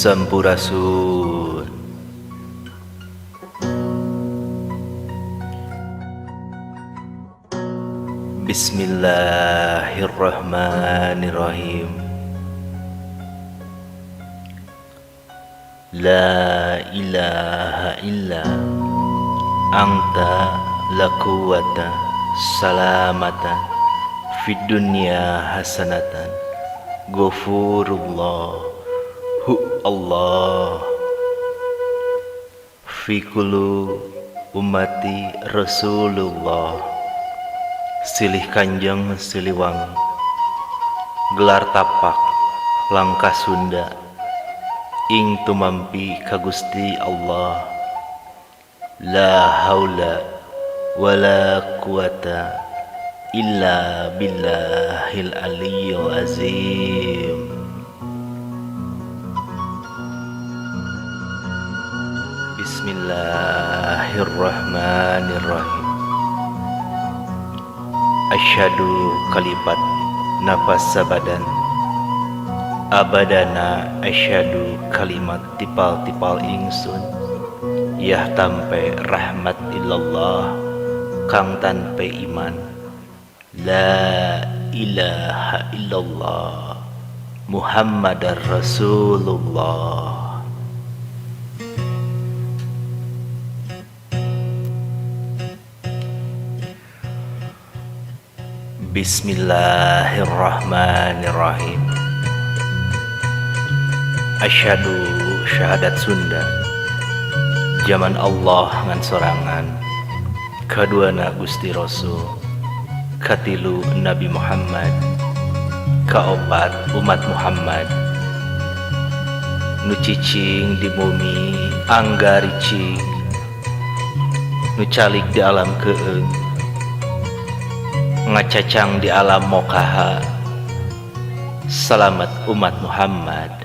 Sampurasun. Bismillahirrahmanirrahim. La ilaha illa anta laquwata salamatan fid dunya hasanatan ghafurullah hu Allah fi kullu ummati Rasulullah. Silih Kanjeng Siliwangi, gelar tapak langkah Sunda ing tumampi ka Gusti Allah. La haula wala quwata illa billahil aliyyil azim. Bismillahirrahmanirrahim. Asyhadu kalipat nafas sabadan abadana asyhadu kalimat tipal-tipal ingsun yah tampe rahmat illallah kang tanpe iman la ilaha illallah Muhammadar Rasulullah. Bismillahirrahmanirrahim. Asyhadu syahadat Sunda jaman Allah ngan sorangan, kaduana Gusti Rasul, katilu Nabi Muhammad, kaopat umat Muhammad nu cicing di bumi anggaricing, nu calik di alam keeng, ngacacang di alam mokaha. Selamat umat Muhammad.